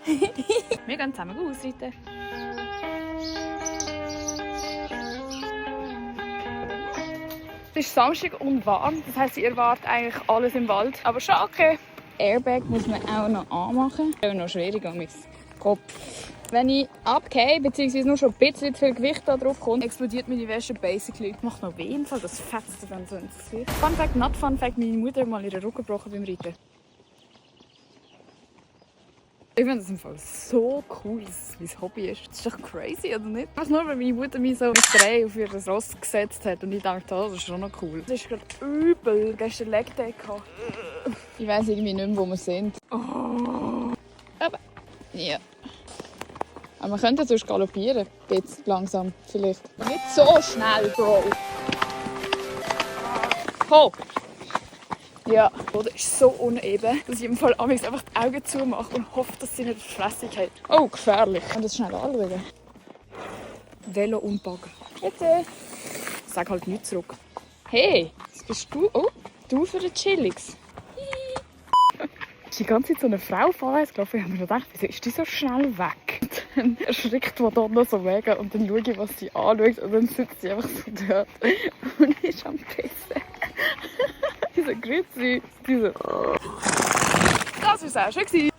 Wir gehen zusammen ausreiten. Es ist Samstag und warm, das heisst, ich erwarte eigentlich alles im Wald. Aber schon okay. Airbag muss man auch noch anmachen. Das ist noch schwierig an meinem Kopf. Wenn ich abgehe, bzw. nur schon ein bisschen zu viel Gewicht da drauf kommt, explodiert meine Wäsche basically. Macht noch weh, das fetzt dann so ins Gesicht. Fun Fact, not Fun Fact, meine Mutter hat mal ihren Rücken gebrochen beim Reiten. Ich finde das im Fall so cool, dass es mein Hobby ist. Das ist doch crazy, oder nicht? Einfach nur, weil meine Mutter mich so mit Dreh auf ihr Ross gesetzt hat und ich dachte, oh, das ist schon noch cool. Das ist gerade übel. Gestern Leg Day gehabt. Ich weiss irgendwie nicht mehr, wo wir sind. Oh. Aber, ja. Aber wir könnten sonst galoppieren. Jetzt langsam, vielleicht. Nicht so schnell, Bro. Ho! Ja, der ist so uneben, dass ich im Fall einfach die Augen zumache und hoffe, dass sie nicht Fressung hat. Oh, gefährlich. Ich kann das schnell anschauen. Velo und Bagger. Bitte. Sag halt nichts zurück. Hey, was bist du? Oh, du für den Chillix. Die ganze Zeit so eine Frau vorwärts gelaufen. Ich habe mir gedacht, wieso ist die so schnell weg? Dann erschrickt Madonna so mega und dann schaue ich, was sie anschaut und dann sitzt sie einfach so dort und ist am Pissen. Diese Grüezi, diese... Das war es auch schon.